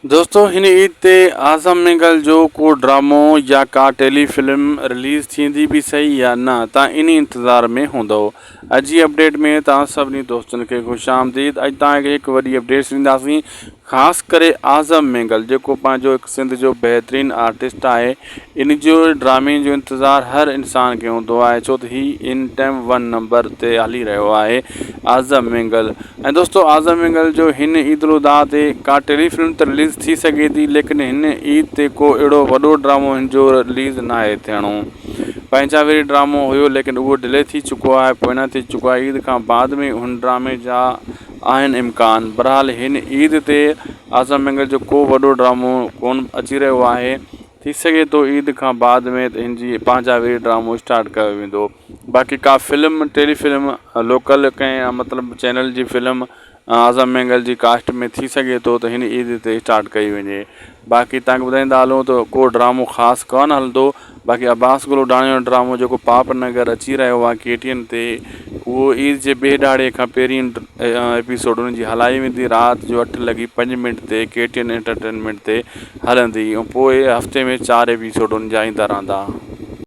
دوستو هن عيد تي اعظم مينگل جو ڪو ڊرامو يا ڪا ٽيلي فلم رليز ٿيندي به سهي يا نه تان انهي انتظار ۾ هوندؤ اڄ جي اپڊيٽ ۾ توهان سڀني دوستن کي خوش آمديد اڄ توهان کي هڪ وڏي اپڊيٽس ڏينداسين خاص ڪري اعظم مينگل جيڪو پنهنجو هڪ سنڌ جو بهترين آرٽسٽ آهي ان جو ڊرامي جو انتظار هر انسان کي هوندو آهي ڇو ته هي ان ٽائم ون نمبر تي هلي رهيو آهي اعظم مينگل ۽ دوستو اعظم مينگل جو هن عيد الاضحيٰ تي ڪا ٽيلي فلم ته رليز ٿي سگهي ٿي ليڪن هن عيد تي ڪو اهڙو وڏو ڊرامو هن جو رليز ناهي ٿيڻو پنهنجا وري ڊرامو هيو ليڪن اهو ڊلي ٿي چڪو آهي پوئنا ٿي چڪو آهي عيد کان بعد ۾ هن ڊرامي جا آهن امڪان بھرحال هن عيد تي اعظم مينگل جو ڪو وڏو ڊرامو ڪون اچي رهيو آهي ٿي سگهي ٿو عيد کان بعد ۾ هن جي پنهنجا وري ڊرامو اسٽارٽ ڪيو ويندو باقي ڪا فلم ٽيلي فلم لوڪل ڪنهن مطلب چينل جي فلم اعظم مينگل جي ڪاسٽ ۾ ٿي سگهي ٿو ته هن عيد تي اسٽارٽ ڪئي وڃي باقي تان کي ٻڌائيندا هلون ته ڪو ڊرامو خاص ڪونه هلندو باقي عباس گل اڊاڻي جو ڊرامو جيڪو پاپ نگر اچي رهيو آهي ڪي ٽي اين تي اهو عيد جي ٻئي ڏهاڙي کان پهرين ايپيسوڊ ان جي هلائي ويندي رات جو اٺ لڳي پنج منٽ تي ڪي ٽي اين انٽرٽينمينٽ تي هلندي ۽ پوء هفتي ۾ چار ايپيسوڊ ان جا ايندا رهندا.